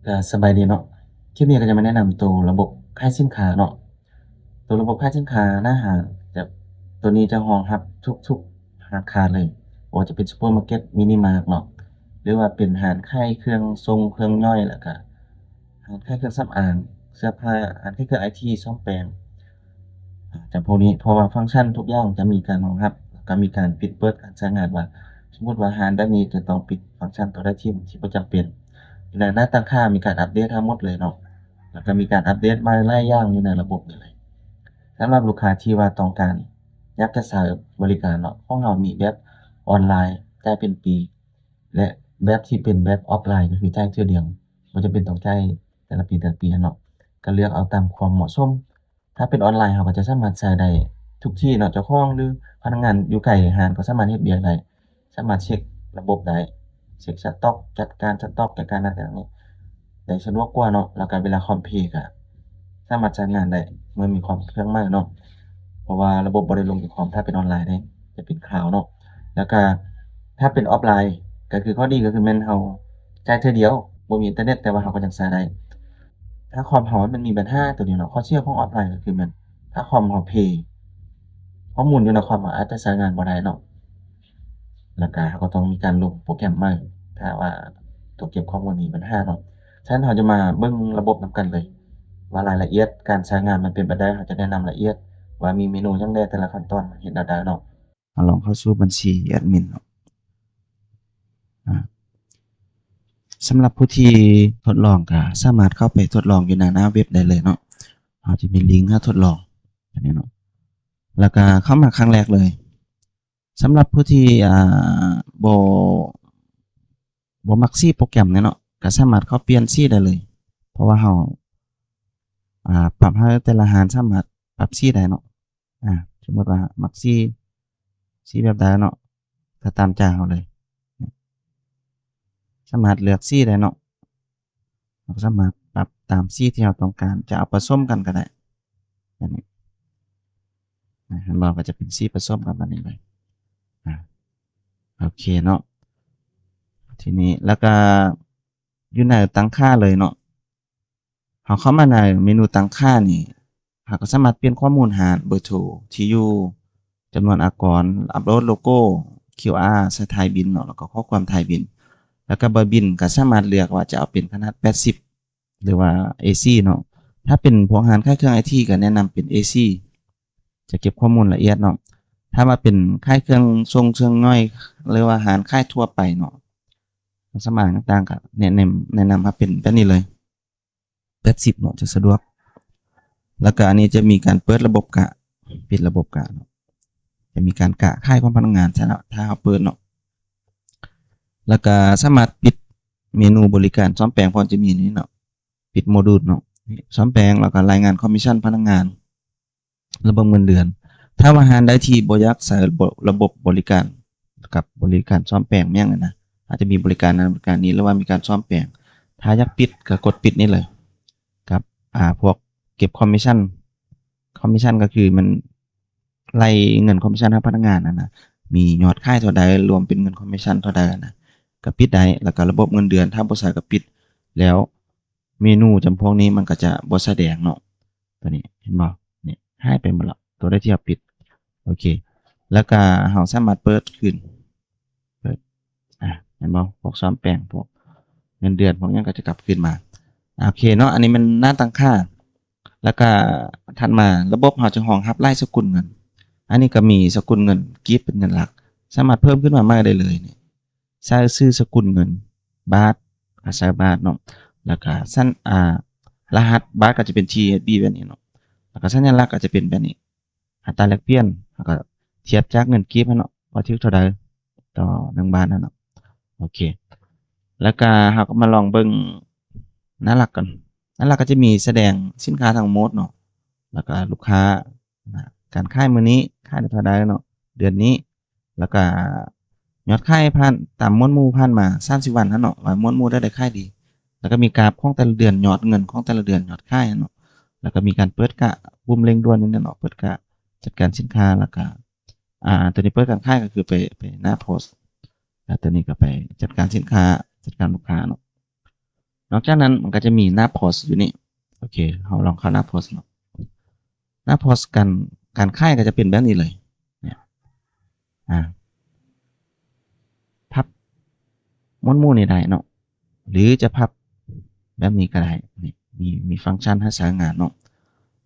ກໍສະບາຍດີເນາະ, ຄລິບນີ້ກໍຈະມາແນະນຳໂຕລະບົບຂາຍສິນຄ້າເນາະ. ໂຕລະບົບຂາຍສິນຄ້າໜ້າຮ້ານ ຈະ ໂຕນີ້ຈະຮອງຮັບທຸກໆຮ້ານຄ້າເລີຍ, ບໍ່ວ່າຈະເປັນຊຸບເປີມາເກັດ, ມິນິມາດເນາະ, ຫຼືວ່າເປັນຮ້ານຂາຍເຄື່ອງຊົງເຄື່ອງຍ່ອຍ, ແລ້ວກະຮ້ານຂາຍເຄື່ອງສຳອາງ, ເສື້ອຜ້າ, ຮ້ານຂາຍເຄື່ອງໄອທີ, ສ້ອມແປງ ຈຳພວກນີ້, ເພາະວ່າຟັງຊັນທຸກຢ່າງຈະມີການຮອງຮັບ ແລ້ວກໍມີການປິດເປີດການໃຊ້ງານ ວ່າສົມມຸດວ່າຮ້ານແບບນີ້ຈະຕ້ອງປິດຟັງຊັນຕົວໃດຖິ້ມທີ່ບໍ່ຈຳເປັນ. ຢູ່ໃນໜ້າຕ່າງຄ້າມີການອັບເດດທັງໝົດເລີຍເນາະ, ແລ້ວກໍມີການອັບເດດໃໝ່ຫຼາຍຢ່າງຢູ່ໃນລະບົບນີ້ເລີຍ. ສຳລັບລູກຄ້າທີ່ວ່າຕ້ອງການຢາກຈະໃຊ້ບໍລິການເນາະ, ຂອງເຮົາມີແບບອອນລາຍຈ່າຍເປັນປີ ແລະ ແບບທີ່ເປັນແບບອອຟລາຍ ກໍຄືຈ່າຍເທື່ອດຽວ, ບໍ່ຈຳເປັນຕ້ອງຈ່າຍແຕ່ລະປີ ແຕ່ລະປີຫັ້ນເນາະ, ກໍເລືອກເອົາຕາມຄວາມເໝາະສົມ. ຖ້າເປັນອອນລາຍ ເຮົາກໍຈະສາມາດໃຊ້ໄດ້ທຸກທີ່ເນາະ, ເຈົ້າຂອງ ຫຼື ພະນັກງານຢູ່ໄກຮ້ານກໍສາມາດເຮັດວຽກໄດ້, ສາມາດເຊັກລະບົບໄດ້, ເຊັກສະຕັອກ, ຈັດການສະຕັອກ, ຈັດການນັ້ນຈັດນີ້ໄດ້ສະດວກກວ່າເນາະ. ແລ້ວກໍເວລາຄອມເພກະສາມາດໃຊ້ງານໄດ້ເມື່ອມີຄອມເຄື່ອງໃໝ່ເນາະ, ເພາະວ່າລະບົບບໍ່ໄດ້ລົງຢູ່ຄອມ, ຖ້າເປັນອອນລາຍເດ້ ຈະເປັນຄລາວເນາະ. ແລ້ວກະຖ້າເປັນອອຟລາຍ ກໍຄືຂໍ້ດີກໍຄືແມ່ນເຮົາຈ່າຍເທື່ອດຽວ, ບໍ່ມີອິນເຕີເນັດ ແຕ່ວ່າເຮົາກໍຍັງໃຊ້ໄດ້. ຖ້າຄອມເຮົາມັນມີບັນຫາຕົວນີ້ເນາະ, ຂໍ້ເສຍຂອງອອຟລາຍກໍຄືແມ່ນຖ້າຄອມເຮົາເພ ຂໍ້ມູນຢູ່ໃນຄອມເຮົາອາດຈະໃຊ້ງານບໍ່ໄດ້ເນາະ, ແລ້ວກະເຮົາກໍຕ້ອງມີການລົງໂປຣແກຣມໃໝ່ ຖ້າວ່າຕົວເກັບຂໍ້ມູນມີບັນຫາເນາະ. ສະນັ້ນເຮົາຈະມາເບິ່ງລະບົບນຳກັນເລີຍ ວ່າລາຍລະອຽດການໃຊ້ງານມັນເປັນແບບໃດ, ເຮົາຈະແນະນຳລະອຽດວ່າມີເມນູຫຍັງແດ່, ແຕ່ລະຂັ້ນຕອນເຮັດແນວໃດເນາະ. ເຮົາລອງເຂົ້າສູ່ບັນຊີແອັດມິນເນາະ. ອາ ສຳລັບຜູ້ທີ່ທົດລອງກໍສາມາດເຂົ້າໄປທົດລອງຢູ່ໜ້າ ໜ້າເວັບໄດ້ເລີຍເນາະ. ເຮົາຈະມີລິງໃຫ້ທົດລອງອັນນີ້ເນາະ, ແລ້ວກໍເຂົ້າມາຄັ້ງແລກເລີຍ. ສຳລັບຜູ້ທີ່ ອາ ບໍ່ ບໍ່ມັກສີໂປຣແກຣມນີ້ເນາະ, ກໍສາມາດເຂົ້າປ່ຽນສີໄດ້ເລີຍ, ເພາະວ່າເຮົາ ອາ ປັບໃຫ້ແຕ່ລະຮ້ານສາມາດປັບສີໄດ້ເນາະ. ອາ ສົມມຸດວ່າມັກສີ ສີແບບໃດເນາະ ກໍຕາມໃຈເຮົາເລີຍ, ສາມາດເລືອກສີໄດ້ເນາະ. ເຮົາກໍສາມາດປັບຕາມສີທີ່ເຮົາຕ້ອງການ, ຈະເອົາປະສົມກັນກໍໄດ້. ອັນນີ້ ອາ ເຫັນບໍ່, ກໍຈະເປັນສີປະສົມກັນແບບນີ້ເລີຍ. ອາ ໂອເຄເນາະ, ທີນີ້ ແລ້ວກໍຢູ່ໃນຕັ້ງຄ່າເລີຍເນາະ. ເຮົາເຂົ້າມາໃນເມນູຕັ້ງຄ່ານີ້, ເຮົາກໍສາມາດປ່ຽນຂໍ້ມູນຮ້ານ, ເບີໂທ, ທີ່ຢູ່, ຈຳນວນອາກອນ, ອັບໂຫຼດໂລໂກ້, ຄິວອາ, ໃສ່ທ້າຍບິນເນາະ, ແລ້ວກໍຂໍ້ຄວາມທ້າຍບິນ. ແລ້ວກໍໃບບິນກໍສາມາດເລືອກວ່າຈະເອົາເປັນຂະໜາດແປດສິບ ຫຼືວ່າເອສີ່ເນາະ. ຖ້າເປັນພວກຮ້ານຂາຍເຄື່ອງໄອທີກໍແນະນຳເປັນເອສີ່ ຈະເກັບຂໍ້ມູນລະອຽດເນາະ. ຖ້າວ່າເປັນຂາຍເຄື່ອງຊົງເຄື່ອງຍ່ອຍ ຫຼືວ່າຮ້ານຂາຍທົ່ວໄປເນາະ, ສຳອາງຕ່າງໆ ກໍແນະນຳ ແນະນຳໃຫ້ເປັນແບບນີ້ເລີຍ ແປດສິບເນາະ ຈະສະດວກ. ແລ້ວກໍອັນນີ້ຈະມີການເປີດລະບົບກະ ປິດລະບົບກະເນາະ, ຈະມີການກະຂາຍຂອງພະນັກງານ ຖ້າ ຖ້າເຮົາເປີດເນາະ. ແລ້ວກໍສາມາດປິດເມນູບໍລິການສ້ອມແປງ ເພາະຈະມີນີ້ເນາະ, ປິດໂມດູນເນາະ, ສ້ອມແປງ ແລ້ວກໍລາຍງານຄອມມິດຊັນພະນັກງານ ລະບົບເງິນເດືອນ. ຖ້າວ່າຮ້ານໃດທີ່ບໍ່ຢາກໃຊ້ລະບົບ ລະບົບບໍລິການ ກັບບໍລິການສ້ອມແປງຫຍັງຫັ້ນນະ, ອາດຈະມີບໍລິການນັ້ນບໍລິການນີ້ ຫຼືວ່າມີການສ້ອມແປງ, ຖ້າຢາກປິດກໍກົດປິດນີ້ເລີຍ. ກັບ ອາ ພວກເກັບຄອມມິດຊັນ, ຄອມມິດຊັນກໍຄືມັນໄລ່ເງິນຄອມມິດຊັນໃຫ້ພະນັກງານຫັ້ນນະ, ມີຍອດຂາຍເທົ່າໃດ ລວມເປັນເງິນຄອມມິດຊັນເທົ່າໃດຫັ້ນນະ, ກໍປິດໄດ້. ແລ້ວກໍລະບົບເງິນເດືອນ ຖ້າບໍ່ໃຊ້ກໍປິດ, ແລ້ວເມນູຈຳພວກນີ້ມັນກໍຈະບໍ່ສະແດງເນາະ. ຕົວນີ້ເຫັນບໍ່? ນີ້ຫາຍໄປໝົດແລ້ວ ຕົວໃດທີ່ເຮົາປິດ. ໂອເຄ ແລ້ວກະເຮົາສາມາດເປີດຄືນ ເປີດ ອາ ເຫັນບໍ່? ພວກສ້ອມແປງ ພວກເງິນເດືອນ ພວກຫຍັງກໍຈະກັບຄືນມາ. ໂອເຄເນາະ, ອັນນີ້ແມ່ນໜ້າຕັ້ງຄ່າ. ແລ້ວກະຖັດມາ ລະບົບເຮົາຈະຮອງຮັບຫຼາຍສະກຸນເງິນ. ອັນນີ້ກໍມີສະກຸນເງິນກີບເປັນເງິນຫຼັກ, ສາມາດເພີ່ມຂຶ້ນມາໃໝ່ໄດ້ເລີຍນີ້. ໃສ່ຊື່ສະກຸນເງິນບາດ ອາ ໃສ່ບາດເນາະ, ແລ້ວກະສັນ ອາ ລະຫັດບາດກໍຈະເປັນ ທີເອັດບີ ແບບນີ້ເນາະ, ແລ້ວກະສັນຍະລັກກໍຈະເປັນແບບນີ້. ອັດຕາແລກປ່ຽນ ເຮົາກໍທຽບຈາກເງິນກີບຫັ້ນເນາະ ວ່າຖືກເທົ່າໃດຕໍ່ໜຶ່ງບາດຫັ້ນເນາະ. ໂອເຄ ແລ້ວກະເຮົາກໍມາລອງເບິ່ງໜ້າຫຼັກກ່ອນ. ໜ້າຫຼັກກໍຈະມີສະແດງສິນຄ້າທັງໝົດເນາະ, ແລ້ວກະລູກຄ້າ ການຂາຍມື້ນີ້ຂາຍໄດ້ເທົ່າໃດເນາະ ເດືອນນີ້, ແລ້ວກະຍອດຂາຍຜ່ານ ຕາມໝວດໝູ່ຜ່ານມາສາມສິບວັນຫັ້ນເນາະ ວ່າໝວດໝູ່ໃດໄດ້ຂາຍດີ, ແລ້ວກະມີກຣາຟຂອງແຕ່ລະເດືອນ ຍອດເງິນຂອງແຕ່ລະເດືອນ ຍອດຂາຍຫັ້ນເນາະ, ແລ້ວກະມີການເປີດກະປຸ່ມເລັ່ງດ່ວນນີ້ເນາະ ເປີດກະຈັດການສິນຄ້າ, ແລ້ວກະ ອາ ຕົວນີ້ເປີດການຂາຍກໍຄືໄປ ໄປໜ້າໂພສ, ແລ້ວຕົວນີ້ກໍໄປຈັດການສິນຄ້າ ຈັດການລູກຄ້າເນາະ. ນອກຈາກນັ້ນມັນກໍຈະມີໜ້າໂພສຢູ່ນີ້. ໂອເຄ ເຮົາລອງເຂົ້າໜ້າໂພສເນາະ. ໜ້າໂພສການ ການຂາຍກໍຈະເປັນແບບນີ້ເລີຍ ເນຍ ອາ ພັບໝວດໝູ່ນີ້ໄດ້ເນາະ ຫຼືຈະພັບແບບນີ້ກໍໄດ້. ນີ້ ມີ ມີຟັງຊັນໃຫ້ໃຊ້ງານເນາະ.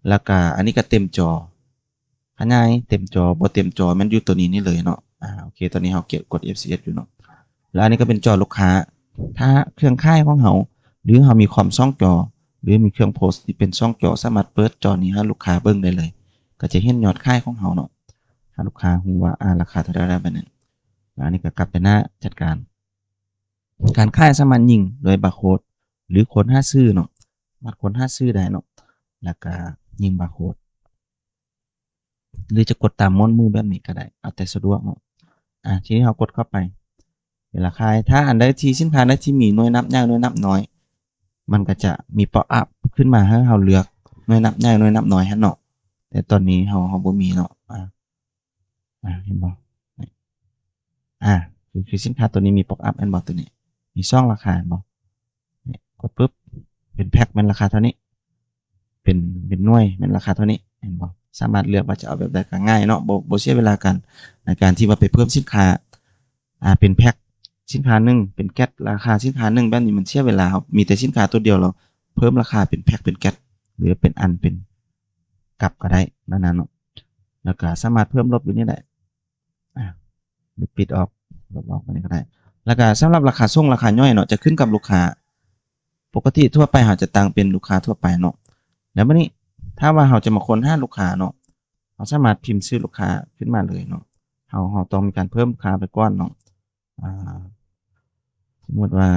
ແລ້ວກໍອັນນີ້ກໍເຕັມຈໍ ຂະຫຍາຍເຕັມຈໍ ບໍ່ເຕັມຈໍແມ່ນຢູ່ໂຕນີ້ນີ້ເລີຍເນາະ. ອາ ໂອເຄ ຕອນນີ້ເຮົາເກັບ ກົດ ເອັຟ ຊີ ເອັສ ຢູ່ເນາະ. ແລ້ວອັນນີ້ກໍເປັນຈໍລູກຄ້າ. ຖ້າເຄື່ອງຂາຍຂອງເຮົາ ຫຼືເຮົາມີຄອມສອງຈໍ ຫຼືມີເຄື່ອງໂພສທີ່ເປັນສອງຈໍ ສາມາດເປີດຈໍນີ້ໃຫ້ລູກຄ້າເບິ່ງໄດ້ເລີຍ ກໍຈະເຫັນຍອດຂາຍຂອງເຮົາເນາະ ໃຫ້ລູກຄ້າຮູ້ວ່າ ອາ ລາຄາເທົ່າໃດແບບນັ້ນ. ແລ້ວອັນນີ້ກໍກັບໄປໜ້າຈັດການ. ການຂາຍສາມາດຍິງດ້ວຍບາໂຄດ ຫຼືຄົ້ນຫາຊື່ເນາະ ສາມາດຄົ້ນຫາຊື່ໄດ້ເນາະ ແລ້ວກໍຍິງບາໂຄດ ຫຼືຈະກົດຕາມໝວດໝູ່ແບບນີ້ກໍໄດ້ ເອົາແຕ່ສະດວກເນາະ. ອາ ທີນີ້ເຮົາກົດເຂົ້າໄປ ເວລາຂາຍ ຖ້າອັນໃດທີ່ ສິນຄ້າໃດທີ່ມີໜ່ວຍນັບໃຫຍ່ ໜ່ວຍນັບນ້ອຍ ມັນກໍຈະມີປັອບອັບຂຶ້ນມາໃຫ້ເຮົາເລືອກໜ່ວຍນັບໃຫຍ່ ໜ່ວຍນັບນ້ອຍຫັ້ນເນາະ. ແຕ່ຕອນນີ້ເຮົາ ເຮົາບໍ່ມີເນາະ. ອາ ອາ ເຫັນບໍ່? ອາ ຄື ຄືສິນຄ້າຕົວນີ້ມີປັອບອັບແມ່ນບໍ່? ຕົວນີ້ມີສອງລາຄາແມ່ນບໍ່? ນີ້ ກົດປຶບ ເປັນແພັກແມ່ນລາຄາເທົ່ານີ້ ເປັນ ເປັນໜ່ວຍແມ່ນລາຄາເທົ່ານີ້ ເຫັນບໍ່? ສາມາດເລືອກວ່າຈະເອົາແບບໃດກໍງ່າຍເນາະ ບໍ່ ບໍ່ເສຍເວລາກັນ ໃນການທີ່ວ່າໄປເພີ່ມສິນຄ້າ ອາ ເປັນແພັກສິນຄ້າໜຶ່ງ ເປັນແກັດລາຄາສິນຄ້າໜຶ່ງ ແບບນີ້ມັນເສຍເວລາ. ເຮົາມີແຕ່ສິນຄ້າຕົວດຽວ ແລ້ວເພີ່ມລາຄາເປັນແພັກ ເປັນແກັດ ຫຼືເປັນອັນ ເປັນກັບກໍໄດ້ ແບບນັ້ນເນາະ. ແລ້ວກໍສາມາດເພີ່ມລົບຢູ່ນີ້ໄດ້ ອາ ປິດອອກ ລົບອອກ ແບບນີ້ກໍໄດ້. ແລ້ວກໍສຳລັບລາຄາສົ່ງ ລາຄາຍ່ອຍເນາະ ຈະຂຶ້ນກັບລູກຄ້າ. ປົກກະຕິທົ່ວໄປເຮົາຈະຕັ້ງເປັນລູກຄ້າທົ່ວໄປເນາະ. ແລ້ວບັດນີ້ ຖ້າວ່າເຮົາຈະມາຄົ້ນຫາລູກຄ້າເນາະ ເຮົາສາມາດພິມຊື່ລູກຄ້າຂຶ້ນມາເລີຍເນາະ. ເຮົາ ເຮົາຕ້ອງມີການເພີ່ມລູກຄ້າໄປກ່ອນເນາະ. ອາ ສົມມຸດວ່າ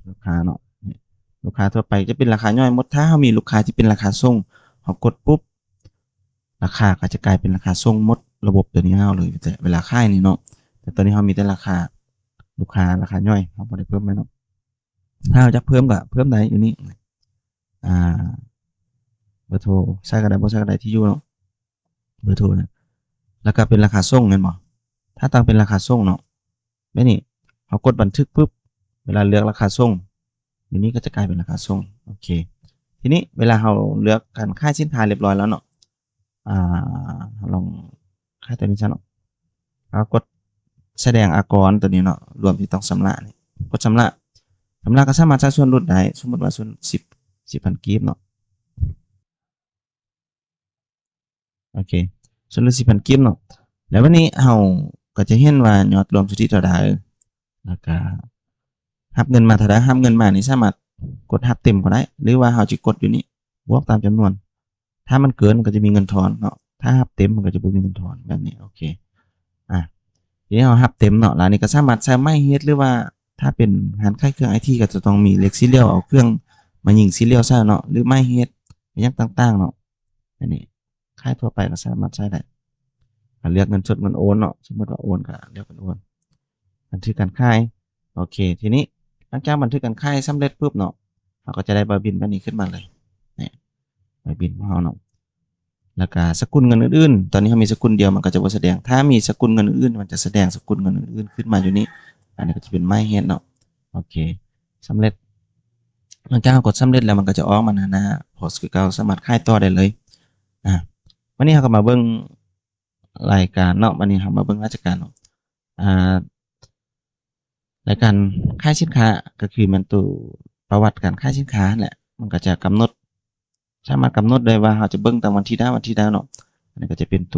ລູກຄ້າເນາະ ລູກຄ້າທົ່ວໄປຈະເປັນລາຄາຍ່ອຍໝົດ. ຖ້າເຮົາມີລູກຄ້າທີ່ເປັນລາຄາສົ່ງ ເຮົາກົດປຸບ ລາຄາກໍຈະກາຍເປັນລາຄາສົ່ງໝົດ ລະບົບຕົວນີ້ເຮົາເລີຍ ແຕ່ເວລາຂາຍນີ້ເນາະ. ແຕ່ຕອນນີ້ເຮົາມີແຕ່ລາຄາ ລູກຄ້າລາຄາຍ່ອຍ ເຮົາບໍ່ໄດ້ເພີ່ມໄວ້ເນາະ. ຖ້າເຮົາຢາກເພີ່ມກໍເພີ່ມໄດ້ຢູ່ນີ້ ອາ ເບີໂທໃສ່ກໍໄດ້ ບໍ່ໃສ່ກໍໄດ້ ທີ່ຢູ່ເນາະ ເບີໂທນະ. ແລ້ວກໍເປັນລາຄາສົ່ງແມ່ນບໍ່? ຖ້າຕັ້ງເປັນລາຄາສົ່ງເນາະ ແບບນີ້ ເຮົາກົດບັນທຶກປຶບ ເວລາເລືອກລາຄາສົ່ງ ຢູ່ນີ້ກໍຈະກາຍເປັນລາຄາສົ່ງ. ໂອເຄ ທີນີ້ເວລາເຮົາເລືອກການຂາຍສິນຄ້າຮຽບຮ້ອຍແລ້ວເນາະ ອາ ເຮົາລອງຂາຍຕົວນີ້ຊະເນາະ. ເຮົາກົດສະແດງອາກອນຕົວນີ້ເນາະ ລວມທີ່ຕ້ອງຊຳລະນີ້ ກົດຊຳລະ. ຊຳລະກໍສາມາດໃຊ້ສ່ວນຫຼຸດໄດ້ ສົມມຸດວ່າສ່ວນສິບ ສິບພັນກີບເນາະ. ໂອເຄ ສ່ວນຫຼຸດສິບພັນກີບເນາະ. ແລ້ວບັດນີ້ເຮົາກໍຈະເຫັນວ່າຍອດລວມສຸດທິເທົ່າໃດ ແລ້ວກໍຮັບເງິນມາເທົ່າໃດ. ຮັບເງິນມານີ້ສາມາດກົດຮັບເຕັມກໍໄດ້ ຫຼືວ່າເຮົາຈະກົດຢູ່ນີ້ ບວກຕາມຈຳນວນ. ຖ້າມັນເກີນມັນກໍຈະມີເງິນທອນເນາະ ຖ້າຮັບເຕັມມັນກໍຈະບໍ່ມີເງິນທອນ ແບບນີ້. ໂອເຄ ອາ ທີນີ້ເຮົາຮັບເຕັມເນາະ. ແລ້ວນີ້ກໍສາມາດໃສ່ໄມ້ເຮັດ ຫຼືວ່າຖ້າເປັນຮ້ານຂາຍເຄື່ອງໄອທີກໍຈະຕ້ອງມີເຫຼັກສີ່ຫຼ່ຽວ ເອົາເຄື່ອງມາຍິງສີ່ຫຼ່ຽວໃສ່ເນາະ ຫຼືໄມ້ເຮັດ ອີ່ຫຍັງຕ່າງໆເນາະ. ອັນນີ້ຂາຍທົ່ວໄປກໍສາມາດໃຊ້ໄດ້. ກໍເລືອກເງິນສົດ ເງິນໂອນເນາະ ສົມມຸດວ່າໂອນກໍເລືອກເປັນໂອນ ບັນທຶກການຂາຍ. ໂອເຄ ທີນີ້ຫຼັງຈາກບັນທຶກການຂາຍສຳເລັດປຶບເນາະ ເຮົາກໍຈະໄດ້ໃບບິນແບບນີ້ຂຶ້ນມາເລີຍ ນີ້ ໃບບິນຂອງເຮົາເນາະ. ແລ້ວກໍສະກຸນເງິນອື່ນໆ ຕອນນີ້ເຮົາມີສະກຸນດຽວ ມັນກໍຈະບໍ່ສະແດງ. ຖ້າມີສະກຸນເງິນອື່ນ ມັນຈະສະແດງສະກຸນເງິນອື່ນໆຂຶ້ນມາຢູ່ນີ້. ອັນນີ້ກໍຈະເປັນໄມ້ເຮັດເນາະ. ໂອເຄ ສຳເລັດ. ຫຼັງຈາກເຮົາກົດສຳເລັດແລ້ວ ມັນກໍຈະອອກມາໜ້າ ໜ້າໂພສຄືເກົ່າ ສາມາດຂາຍຕໍ່ໄດ້ເລີຍ. ອາ ວັນນີ້ເຮົາກໍມາເບິ່ງລາຍການເນາະ. ບັດນີ້ເຮົາມາເບິ່ງລາຍການເນາະ ອາ ລາຍການຂາຍສິນຄ້າ ກໍຄືແມ່ນໂຕປະຫວັດການຂາຍສິນຄ້າຫັ້ນແຫຼະ. ມັນກໍຈະກຳນົດ ສາມາດກຳນົດໄດ້ວ່າເຮົາຈະເບິ່ງຕັ້ງວັນທີໃດ ວັນທີໃດເນາະ. ອັນນີ້ກໍຈະເປັນໂຕ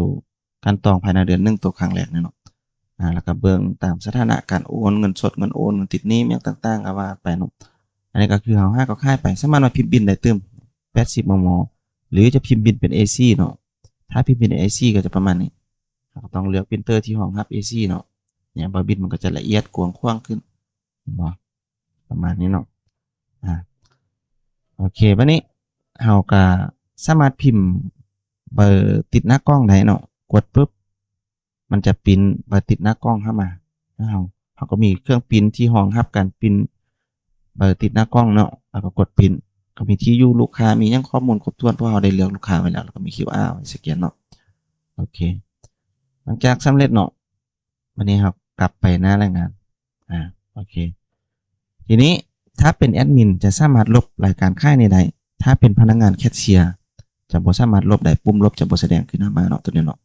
ການຕ້ອງພາຍໃນເດືອນໜຶ່ງ ໂຕຄັ້ງແລກນີ້ເນາະ. ອາ ແລ້ວກໍເບິ່ງຕາມສະຖານະການໂອນ ເງິນສົດ ເງິນໂອນ ເງິນຕິດໜີ້ ຫຍັງຕ່າງໆ ກໍວ່າໄປເນາະ. ອັນນີ້ກໍຄືເຮົາຫາກໍຂາຍໄປ ສາມາດມາພິມບິນໄດ້ຕື່ມ ແປດສິບ ມມ ຫຼືຈະພິມບິນເປັນ ເອສີ່ ເນາະ. ຖ້າພິມເປັນ ເອສີ່ ກໍຈະປະມານນີ້. ເຮົາກໍຕ້ອງເລືອກປຣິນເຕີທີ່ຮອງຮັບ ເອສີ່ ເນາະ. ເນຍ ໃບບິນມັນກໍຈະລະອຽດກວ້າງຂວາງຂຶ້ນ ເຫັນບໍ່? ປະມານນີ້ເນາະ. ອາ ໂອເຄ ບັດນີ້ເຮົາກໍສາມາດພິມໃບຕິດໜ້າກ່ອງໄດ້ເນາະ. ກົດປຶບ ມັນຈະປຣິນໃບຕິດໜ້າກ່ອງເຂົ້າມາ. ເຮົາ ເຮົາກໍມີເຄື່ອງປຣິນທີ່ຮອງຮັບການປຣິນໃບຕິດໜ້າກ່ອງເນາະ ແລ້ວກໍກົດປຣິນ ກໍມີທີ່ຢູ່ລູກຄ້າ ມີຫຍັງ ຂໍ້ມູນຄົບຖ້ວນ ເພາະເຮົາໄດ້ເລືອກລູກຄ້າໄວ້ແລ້ວ ແລ້ວກໍມີຄິວອາໄວ້ສະແກນເນາະ. ໂອເຄ ຫຼັງຈາກສຳເລັດເນາະ ບັດນີ້ເຮົາກັບໄປໜ້າລາຍງານ. ອາ ໂອເຄ ທີນີ້ ຖ້າເປັນແອດມິນຈະສາມາດລົບລາຍການຂາຍນີ້ໄດ້, ຖ້າເປັນພະນັກງານແຄຊເຊຍຈະບໍ່ສາມາດລົບໄດ້, ປຸ່ມລົບຈະບໍ່ສະແດງຂຶ້ນມາເນາະ ຕົວນີ້ເນາະ.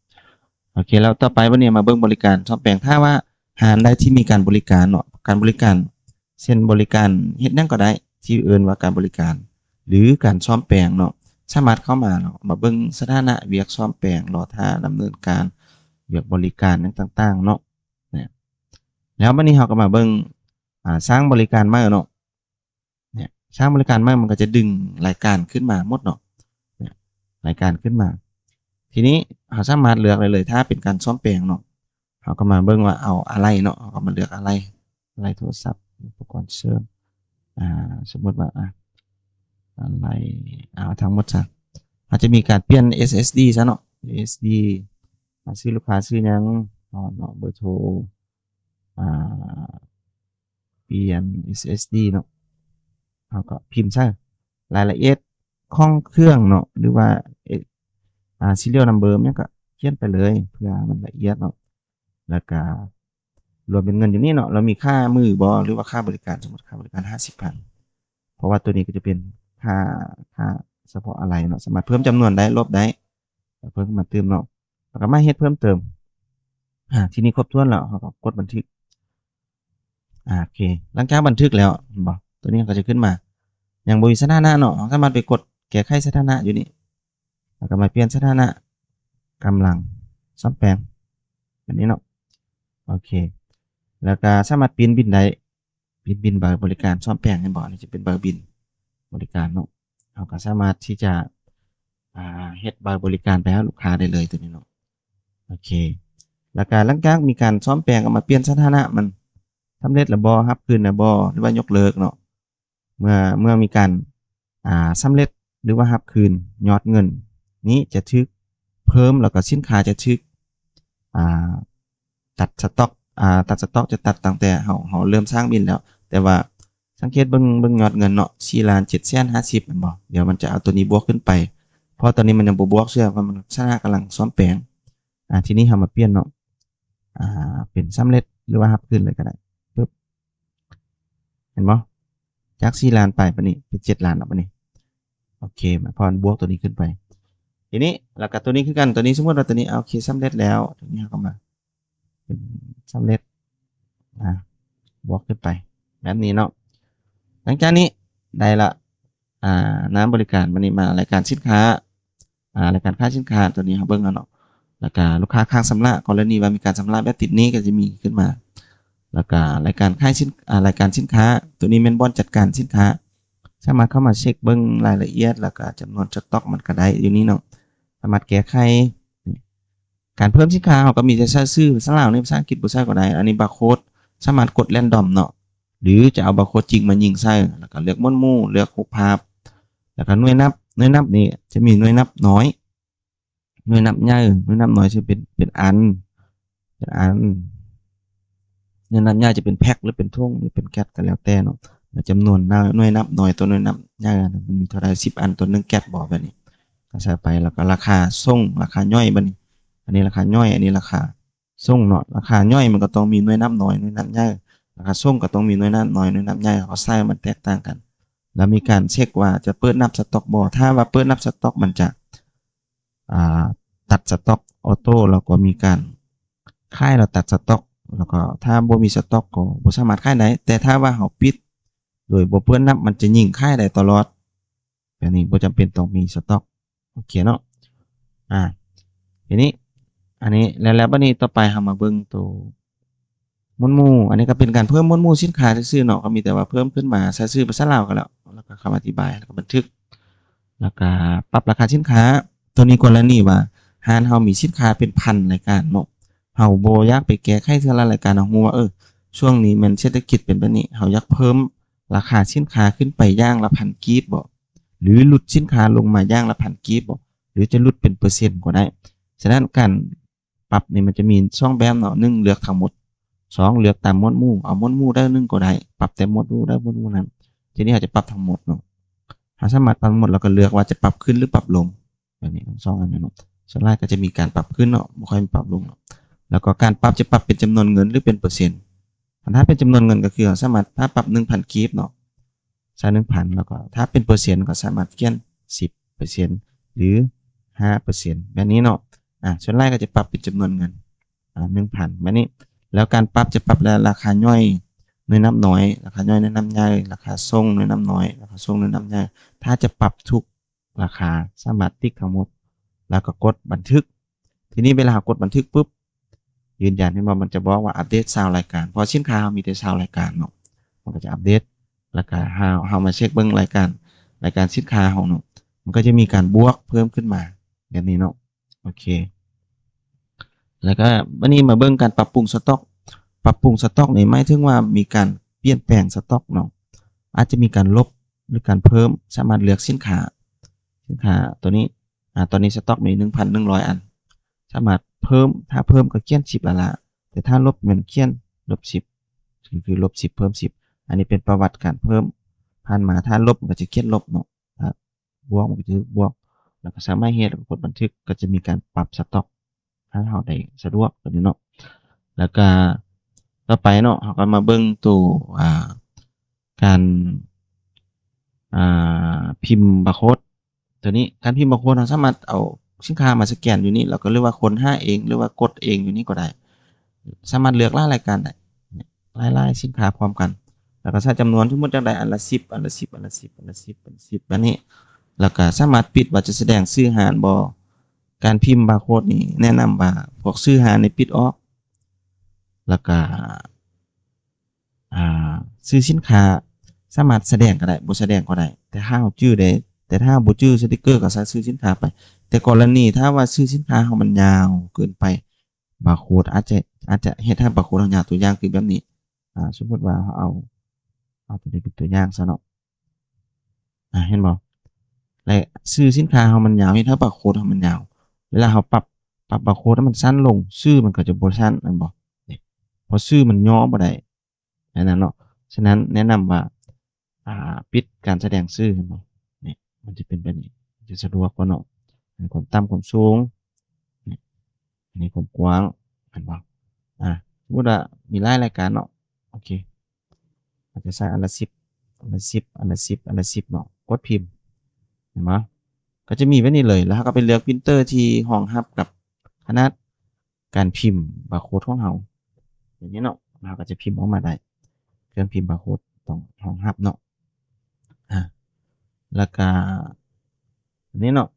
ໂອເຄ ແລ້ວຕໍ່ໄປບັດນີ້ມາເບິ່ງບໍລິການສ້ອມແປງ. ຖ້າວ່າຮ້ານໃດທີ່ມີການບໍລິການເນາະ, ການບໍລິການ ເຊັ່ນບໍລິການເຮັດຫຍັງກໍໄດ້ທີ່ເອີ້ນວ່າການບໍລິການ ຫຼື ການສ້ອມແປງເນາະ, ສາມາດເຂົ້າມາເນາະ, ມາເບິ່ງສະຖານະວຽກສ້ອມແປງ, ລໍຖ້າດຳເນີນການ, ວຽກບໍລິການຫຍັງຕ່າງໆເນາະ. ແລ້ວບັດນີ້ເຮົາກໍມາເບິ່ງ ອາ ສ້າງບໍລິການໃໝ່ເນາະ. ເນຍ ສ້າງບໍລິການໃໝ່ ມັນກໍຈະດຶງລາຍການຂຶ້ນມາໝົດເນາະ, ເນຍ ລາຍການຂຶ້ນມາ. ທີນີ້ເຮົາສາມາດເລືອກໄດ້ເລີຍ ຖ້າເປັນການສ້ອມແປງເນາະ, ເຮົາກໍມາເບິ່ງວ່າເອົາອາໄຫຼ່ເນາະ, ເຮົາກໍມາເລືອກອາໄຫຼ່, ອາໄຫຼ່ໂທລະສັບ, ອຸປະກອນເສີມ, ອາ ສົມມຸດວ່າ ອາ ອາໄຫຼ່, ເອົາທັງໝົດຊະ. ເຮົາຈະມີການປ່ຽນ ເອສເອສດີ ຊະເນາະ, ເອສເອສດີ ອາ ຊື່ລູກຄ້າຊື່ຫຍັງເນາະ, ເບີໂທ, ອາ ປ່ຽນ ເອສເອສດີ ເນາະ, ເຮົາກໍພິມໃສ່ລາຍລະອຽດຂອງເຄື່ອງເນາະ ຫຼືວ່າ ເອ ອາ serial number ຫຍັງກໍຂຽນໄປເລີຍ ເພື່ອໃຫ້ມັນລະອຽດເນາະ. ແລ້ວກໍລວມເປັນເງິນຢູ່ນີ້ເນາະ, ລາວມີຄ່າມື້ບໍ່ ຫຼືວ່າຄ່າບໍລິການ, ສົມມຸດຄ່າບໍລິການຫ້າສິບພັນ, ເພາະວ່າຕົວນີ້ກໍຈະເປັນຄ່າ, ຄ່າສະເພາະອາໄຫຼ່ເນາະ, ສາມາດເພີ່ມຈຳນວນໄດ້, ລົບໄດ້, ເພີ່ມມາຕື່ມເນາະ. ແລ້ວກໍມາເຮັດເພີ່ມເຕີມ. ອາ ທີນີ້ຄົບຖ້ວນແລ້ວ ເຮົາກໍກົດບັນທຶກ. ອາ ໂອເຄ ຫຼັງຈາກບັນທຶກແລ້ວ ເຫັນບໍ່ ຕົວນີ້ກໍຈະຂຶ້ນມາ ຍັງບໍ່ມີສະຖານະເນາະ, ເຮົາສາມາດໄປກົດແກ້ໄຂສະຖານະຢູ່ນີ້ ແລ້ວກໍມາປ່ຽນສະຖານະກຳລັງສ້ອມແປງ ແບບນີ້ເນາະ. ໂອເຄ ແລ້ວກໍສາມາດປິ່ນບິນໄດ້. ປິ່ນບິນໃບບໍລິການສ້ອມແປງ ເຫັນບໍ່? ອັນນີ້ຈະເປັນໃບບິນບໍລິການເນາະ, ເຮົາກໍສາມາດທີ່ຈະ ອາ ເຮັດໃບບໍລິການໄປຫາລູກຄ້າໄດ້ເລີຍ ຕົວນີ້ເນາະ. ໂອເຄ ແລ້ວກໍຫຼັງຈາກມີການສ້ອມແປງ ກໍມາປ່ຽນສະຖານະມັນ ສຳເລັດແລ້ວບໍ່, ຮັບຄືນແລ້ວບໍ່ ຫຼືວ່າຍົກເລີກເນາະ. ເມື່ອ, ເມື່ອມີການ ອາ ສຳເລັດ ຫຼືວ່າຮັບຄືນ, ຍອດເງິນນີ້ຈະຖືກເພີ່ມ ແລ້ວກໍສິນຄ້າຈະຖືກ ອາ ຕັດສະຕັອກ, ອາ ຕັດສະຕັອກຈະຕັດຕັ້ງແຕ່ເຮົາ, ເຮົາເລີ່ມສ້າງບິນແລ້ວ. ແຕ່ວ່າສັງເກດເບິ່ງ, ເບິ່ງຍອດເງິນເນາະ, ສີ່ລ້ານເຈັດແສນຫ້າສິບ ແມ່ນບໍ່? ດຽວມັນຈະເອົາຕົວນີ້ບວກຂຶ້ນໄປ, ເພາະຕອນນີ້ມັນຍັງບໍ່ບວກເທື່ອ, ເພາະມັນສະຖານະກຳລັງສ້ອມແປງ. ອາ ທີນີ້ເຮົາມາປ່ຽນເນາະ, ອາ ເປັນສຳເລັດ ຫຼືວ່າຮັບຄືນເລີຍກໍໄດ້. ປຶບ ເຫັນບໍ່? ຈາກສີ່ລ້ານໄປ ບາດນີ້ເປັນເຈັດລ້ານແລ້ວ ບາດນີ້. ໂອເຄ ມາ ເພາະມັນບວກຕົວນີ້ຂຶ້ນໄປ. ທີນີ້ ແລ້ວກໍຕົວນີ້ຄືກັນ, ຕົວນີ້ສົມມຸດວ່າຕົວນີ້ ໂອເຄ ສຳເລັດແລ້ວ, ຕົວນີ້ເຮົາກໍມາເປັນສຳເລັດ ອາ ບວກຂຶ້ນໄປ ແບບນີ້ເນາະ. ຫຼັງຈາກນີ້ໄດ້ລະ ອາ ນາມບໍລິການ, ບາດນີ້ມາລາຍການສິນຄ້າ ອາ ລາຍການຂາຍສິນຄ້າ ຕົວນີ້ເຮົາເບິ່ງເອົາເນາະ. ແລ້ວກະລູກຄ້າຄ້າງຊຳລະ, ກໍລະນີວ່າມີການຊຳລະແບບຕິດໜີ້ກໍຈະມີຂຶ້ນມາ. ແລ້ວກະລາຍການຂາຍສິນ, ອາ ລາຍການສິນຄ້າ, ຕົວນີ້ແມ່ນບ່ອນຈັດການສິນຄ້າ, ສາມາດເຂົ້າມາເຊັກເບິ່ງລາຍລະອຽດ ແລ້ວກະຈຳນວນສະຕັອກມັນກໍໄດ້ຢູ່ນີ້ເນາະ, ສາມາດແກ້ໄຂ. ການເພີ່ມສິນຄ້າ ເຮົາກໍມີແຕ່ໃສ່ຊື່ພາສາລາວນີ້, ພາສາອັງກິດບໍ່ໃສ່ກໍໄດ້. ອັນນີ້ບາໂຄດ ສາມາດກົດແຣນດອມເນາະ ຫຼືຈະເອົາບາໂຄດຈິງມາຍິງໃສ່, ແລ້ວກໍເລືອກໝວດໝູ່, ເລືອກຮູບພາບ, ແລ້ວກໍໜ່ວຍນັບ. ໜ່ວຍນັບນີ້ຈະມີໜ່ວຍນັບນ້ອຍ, ໜ່ວຍນັບໃຫຍ່, ໜ່ວຍນັບນ້ອຍຈະເປັນ, ເປັນອັນ, ເປັນອັນ. ໜ່ວຍນັບໃຫຍ່ຈະເປັນແພັກ ຫຼືເປັນຖົງ ຫຼືເປັນແກັດ ກໍແລ້ວແຕ່ເນາະ. ແລ້ວຈຳນວນໜ່ວຍ, ໜ່ວຍນັບນ້ອຍຕໍ່ໜ່ວຍນັບໃຫຍ່ ມັນມີເທົ່າໃດ? ສິບອັນຕໍ່ໜຶ່ງແກັດບໍ? ແບບນີ້ກໍໃສ່ໄປ. ແລ້ວກໍລາຄາສົ່ງ, ລາຄາຍ່ອຍ ບາດນີ້. ອັນນີ້ລາຄາຍ່ອຍ, ອັນນີ້ລາຄາ ສົ່ງເນາະ. ລາຄາຍ່ອຍມັນກໍຕ້ອງມີໜ່ວຍນັບນ້ອຍ, ໜ່ວຍນັບໃຫຍ່, ລາຄາສົ່ງກໍຕ້ອງມີໜ່ວຍນັບນ້ອຍ, ໜ່ວຍນັບໃຫຍ່, ເຮົາກໍໃສ່ວ່າມັນແຕກຕ່າງກັນ. ແລ້ວມີການເຊັກວ່າຈະເປີດນັບສະຕັອກບໍ່? ຖ້າວ່າເປີດນັບສະຕັອກ ມັນຈະ ອາ ຕັດສະຕັອກອໍໂຕ້, ແລ້ວກໍມີການຂາຍແລ້ວຕັດສະຕັອກ, ແລ້ວກໍຖ້າບໍ່ມີສະຕັອກກໍບໍ່ສາມາດຂາຍໄດ້. ແຕ່ຖ້າວ່າເຮົາປິດໂດຍບໍ່ເປີດນັບ, ມັນຈະຍິງຂາຍໄດ້ຕະຫຼອດ. ແບບນີ້ບໍ່ຈຳເປັນຕ້ອງມີສະຕັອກ. ໂອເຄເນາະ. ອາ ທີນີ້ ອັນນີ້ແລ້ວ, ແລ້ວບັດນີ້ຕໍ່ໄປເຮົາມາເບິ່ງໂຕໝວດໝູ່. ອັນນີ້ກໍເປັນການເພີ່ມໝວດໝູ່ສິນຄ້າຊື່ໆເນາະ, ກໍມີແຕ່ວ່າເພີ່ມຂຶ້ນມາ, ໃສ່ຊື່ພາສາລາວກໍແລ້ວ, ແລ້ວກໍຄຳອະທິບາຍ, ແລ້ວກໍບັນທຶກ, ແລ້ວກໍປັບລາຄາສິນຄ້າ. ໂຕນີ້ກໍລະນີວ່າຮ້ານເຮົາມີສິນຄ້າເປັນພັນລາຍການເນາະ, ເຮົາບໍ່ຢາກໄປແກ້ໄຂເທື່ອລະລາຍການ, ເຮົາຮູ້ວ່າ ເອີ ຊ່ວງນີ້ແມ່ນເສດຖະກິດເປັນແບບນີ້, ເຮົາຢາກເພີ່ມລາຄາສິນຄ້າຂຶ້ນໄປຢ່າງລະພັນກີບບໍ? ຫຼືຫຼຸດສິນຄ້າລົງມາຢ່າງລະພັນກີບບໍ? ຫຼືຈະຫຼຸດເປັນເປີເຊັນກໍໄດ້. ສະນັ້ນການປັບນີ້ມັນຈະມີສອງແບບເນາະ, ໜຶ່ງ ເລືອກທັງໝົດ, ສອງ ເລືອກຕາມໝວດໝູ່, ເອົາໝວດໝູ່ໃດໜຶ່ງກໍໄດ້, ປັບແຕ່ໝວດໝູ່ໃດໝວດໝູ່ນັ້ນ. ທີນີ້ເຮົາຈະປັບທັງໝົດເນາະ, ເຮົາສາມາດປັບໝົດ ແລ້ວກໍເລືອກວ່າຈະປັບຂຶ້ນ ຫຼື ປັບລົງ. ແບບນີ້ທັງສອງອັນນີ້ເນາະ, ສ່ວນຫຼາຍກໍຈະມີການປັບຂຶ້ນເນາະ, ບໍ່ຄ່ອຍມີປັບລົງເນາະ. ແລ້ວກໍການປັບຈະປັບເປັນຈຳນວນເງິນ ຫຼື ເປັນເປີເຊັນ. ຄັນຖ້າເປັນຈຳນວນເງິນກໍຄືເຮົາສາມາດ, ຖ້າປັບໜຶ່ງພັນກີບເນາະ, ຊາວໜຶ່ງພັນ ແລ້ວກໍຖ້າເປັນເປີເຊັນກໍສາມາດຂຽນສິບເປີເຊັນ ຫຼື ຫ້າເປີເຊັນ ແບບນີ້ເນາະ. ອາ ສ່ວນຫຼາຍກໍຈະປັບເປັນຈຳນວນເງິນ ອາ ໜຶ່ງພັນ ແບບນີ້. ແລ້ວການປັບຈະປັບລາຄາຍ່ອຍໜ່ວຍນັບນ້ອຍ, ລາຄາຍ່ອຍໜ່ວຍນັບໃຫຍ່, ລາຄາສົ່ງໜ່ວຍນັບນ້ອຍ, ລາຄາສົ່ງໜ່ວຍນັບໃຫຍ່. ຖ້າຈະປັບທຸກ ລາຄາ ສາມາດຕິກທັງໝົດ ແລ້ວກໍກົດບັນທຶກ. ທີນີ້ເວລາເຮົາກົດບັນທຶກປຶບ ຢືນຢັນ ເຫັນບໍ່ ມັນຈະບອກວ່າອັບເດດຊາວລາຍການ ເພາະສິນຄ້າເຮົາມີແຕ່ຊາວລາຍການເນາະ ມັນກໍຈະອັບເດດ. ແລ້ວກໍເຮົາ ເຮົາມາເຊັກເບິ່ງລາຍການ ລາຍການສິນຄ້າເຮົາເນາະ ມັນກໍຈະມີການບວກເພີ່ມຂຶ້ນມາແບບນີ້ເນາະ. ໂອເຄ ແລ້ວກໍບັດນີ້ມາເບິ່ງການປັບປຸງສະຕັອກ. ປັບປຸງສະຕັອກນີ້ໝາຍເຖິງວ່າມີການປ່ຽນແປງສະຕັອກເນາະ ອາດຈະມີການລົບ ຫຼື ການເພີ່ມ. ສາມາດເລືອກສິນຄ້າ ສິນຄ້າຕົວນີ້ ອາ ຕອນນີ້ສະຕັອກມີໜຶ່ງພັນໜຶ່ງຮ້ອຍອັນ ສາມາດເພີ່ມ ຖ້າເພີ່ມກໍຂຽນສິບລ້ານ ແຕ່ຖ້າລົບແມ່ນຂຽນລົບສິບ ກໍຄືລົບສິບເພີ່ມສິບ. ອັນນີ້ເປັນປະຫວັດການເພີ່ມ ຜ່ານມາ ຖ້າລົບມັນກໍຈະຂຽນລົບເນາະ ຖ້າບວກມັນກໍຈະຖືກບວກ. ແລ້ວກໍສາມາດເຮັດ ແລ້ວກໍກົດບັນທຶກ ກໍຈະມີການປັບສະຕັອກໃຫ້ເຮົາໄດ້ສະດວກຕົວນີ້ເນາະ. ແລ້ວກໍຕໍ່ໄປເນາະ ເຮົາກໍມາເບິ່ງໂຕ ອ່າ ການ ອ່າ ພິມບາໂຄດ ຕົວນີ້ ການພິມບາໂຄດ ເຮົາສາມາດເອົາສິນຄ້າມາສະແກນຢູ່ນີ້ ແລ້ວກໍ ຫຼືວ່າຄົ້ນຫາເອງ ຫຼືວ່າກົດເອງຢູ່ນີ້ກໍໄດ້. ສາມາດເລືອກຫຼາຍລາຍການໄດ້ ຫຼາຍໆສິນຄ້າພ້ອມກັນ ແລ້ວກໍໃສ່ຈຳນວນ ສົມມຸດຢາກໄດ້ອັນລະສິບ ອັນລະສິບ ອັນລະສິບ ອັນລະສິບ ອັນລະສິບ ແບບນີ້. ແລ້ວກໍສາມາດປິດວ່າຈະສະແດງຊື່ຮ້ານບໍ່. ການພິມບາໂຄດນີ້ແນະນຳວ່າພວກຊື່ຮ້ານນີ້ປິດອອກ ແລ້ວກໍ ອ່າ ຊື່ສິນຄ້າສາມາດສະແດງກໍໄດ້ ບໍ່ສະແດງກໍໄດ້ ແຕ່ຖ້າເຮົາຈື່ໄດ້ ແຕ່ຖ້າເຮົາບໍ່ຈື່ສະຕິກເກີກໍໃສ່ຊື່ສິນຄ້າໄປ. ແຕ່ກໍລະນີຖ້າວ່າຊື່ສິນຄ້າເຮົາມັນຍາວເກີນໄປ ບາໂຄດອາດຈະ ອາດຈະເຮັດໃຫ້ບາໂຄດເຮົາຍາວ. ຕົວຢ່າງຄືແບບນີ້ ອ່າ ສົມມຸດວ່າເຮົາເອົາ ເອົາຕົວນີ້ເປັນຕົວຢ່າງຊະເນາະ. ອາ ເຫັນບໍ່ ແລະ ຊື່ສິນຄ້າເຮົາມັນຍາວ ເຮັດໃຫ້ບາໂຄດເຮົາມັນຍາວ. ເວລາເຮົາປັບ ປັບບາໂຄດໃຫ້ມັນສັ້ນລົງ ຊື່ມັນກໍຈະບໍ່ສັ້ນ ແມ່ນບໍ່? ນີ້ ເພາະຊື່ມັນຫຍໍ້ບໍ່ໄດ້ ແນວນັ້ນເນາະ. ສະນັ້ນແນະນຳວ່າ ອ່າ ປິດການສະແດງຊື່ ເຫັນບໍ່? ນີ້ ມັນຈະເປັນແບບນີ້ ມັນຈະສະດວກກວ່າເນາະ. ອັນນີ້ຄວາມຕ່ຳ ຄວາມສູງ ນີ້ ອັນນີ້ຄວາມກວ້າງ ເຫັນບໍ່? ອ່າ ສົມມຸດວ່າມີຫຼາຍລາຍການເນາະ ໂອເຄ ເຮົາຈະໃສ່ອັນລະສິບ ອັນລະສິບ ອັນລະສິບ ອັນລະສິບເນາະ ກົດພິມ ເຫັນບໍ່? ກໍຈະມີແບບນີ້ເລີຍ. ແລ້ວເຮົາກໍໄປເລືອກປຣິນເຕີທີ່ຮອງຮັບກັບຂະໜາດ ການພິມບາໂຄດຂອງເຮົາ ຢ່າງນີ້ເນາະ ເຮົາກໍຈະພິມອອກມາໄດ້. ເຄື່ອງພິມບາໂຄດຕ້ອງຮອງຮັບເນາະ. ອາ ແລ້ວກະອັນນີ້ເນາະ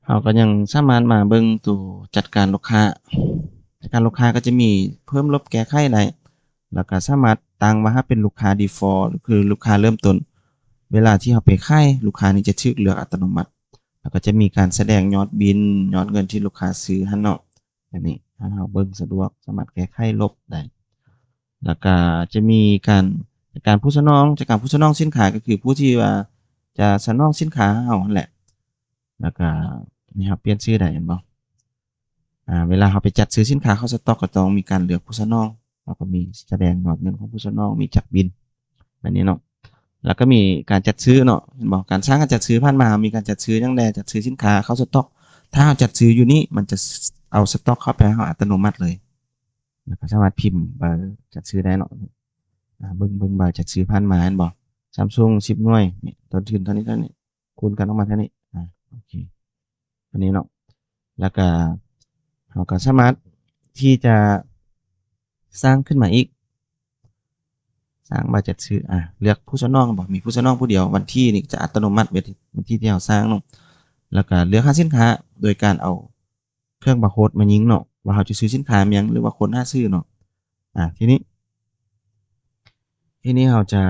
ເຮົາກໍຍັງສາມາດມາເບິ່ງໂຕຈັດການລູກຄ້າ. ຈັດການລູກຄ້າກໍຈະມີເພີ່ມລົບແກ້ໄຂໄດ້ ແລ້ວກໍສາມາດຕັ້ງວ່າໃຫ້ເປັນລູກຄ້າ default ຫຼື ຄືລູກຄ້າເລີ່ມຕົ້ນ. ເວລາທີ່ເຮົາໄປຂາຍ ລູກຄ້ານີ້ຈະຖືກເລືອກອັດຕະໂນມັດ. ແລ້ວກໍຈະມີການສະແດງຍອດບິນ ຍອດເງິນທີ່ລູກຄ້າຊື້ຫັ້ນເນາະ. ອັນນີ້ ຖ້າເຮົາເບິ່ງສະດວກ ສາມາດແກ້ໄຂລົບໄດ້. ແລ້ວກໍຈະມີການ ຈັດການຜູ້ສະໜອງ ຈັດການຜູ້ສະໜອງສິນຄ້າ ກໍຄືຜູ້ທີ່ວ່າຈະສະໜອງສິນຄ້າໃຫ້ເຮົາຫັ້ນແຫຼະ. ແລ້ວກໍນີ້ ເຮົາປ່ຽນຊື່ໄດ້ ເຫັນບໍ່? ອາ ເວລາເຮົາໄປຈັດຊື້ສິນຄ້າເຂົ້າສະຕັອກ ກໍຕ້ອງມີການເລືອກຜູ້ສະໜອງ. ເຮົາກໍມີສະແດງຍອດເງິນຂອງຜູ້ສະໜອງ ມີຈັກບິນ ແບບນີ້ເນາະ. ແລ້ວກໍມີການຈັດຊື້ເນາະ ເຫັນບໍ່? ການສ້າງການຈັດຊື້ ຜ່ານມາເຮົາມີການຈັດຊື້ຫຍັງແດ່? ຈັດຊື້ສິນຄ້າເຂົ້າສະຕັອກ. ຖ້າເຮົາຈັດຊື້ຢູ່ນີ້ ມັນຈະເອົາສະຕັອກເຂົ້າໄປໃຫ້ເຮົາອັດຕະໂນມັດເລີຍ. ແລ້ວກໍສາມາດພິມໃບຈັດຊື້ໄດ້ເນາະ. ອາ ເບິ່ງ ເບິ່ງໃບຈັດຊື້ຜ່ານມາ ເຫັນບໍ່? Samsung ສິບໜ່ວຍ ນີ້ ຕົ້ນທຶນເທົ່ານີ້ ເທົ່ານີ້ ຄູນກັນອອກມາເທົ່ານີ້. ອາ ໂອເຄ ອັນນີ້ເນາະ. ແລ້ວກະເຮົາກະສາມາດທີ່ຈະສ້າງຂຶ້ນມາອີກ ສ້າງໃບຈັດຊື້. ອາ ເລືອກຜູ້ສະໜອງ ເຫັນບໍ່? ມີຜູ້ສະໜອງຜູ້ດຽວ. ວັນທີນີ້ຈະອັດຕະໂນມັດ ເວລາ ວັນທີທີ່ເຮົາສ້າງເນາະ. ແລ້ວກະເລືອກຫາສິນຄ້າໂດຍການເອົາເຄື່ອງບາໂຄດມາຍິງເນາະ ວ່າເຮົາຈະຊື້ສິນຄ້າຫຍັງ ຫຼືວ່າຄົ້ນຫາຊື່ເນາະ. ອາ ທີນີ້ ທີນີ້ເຮົາຈະ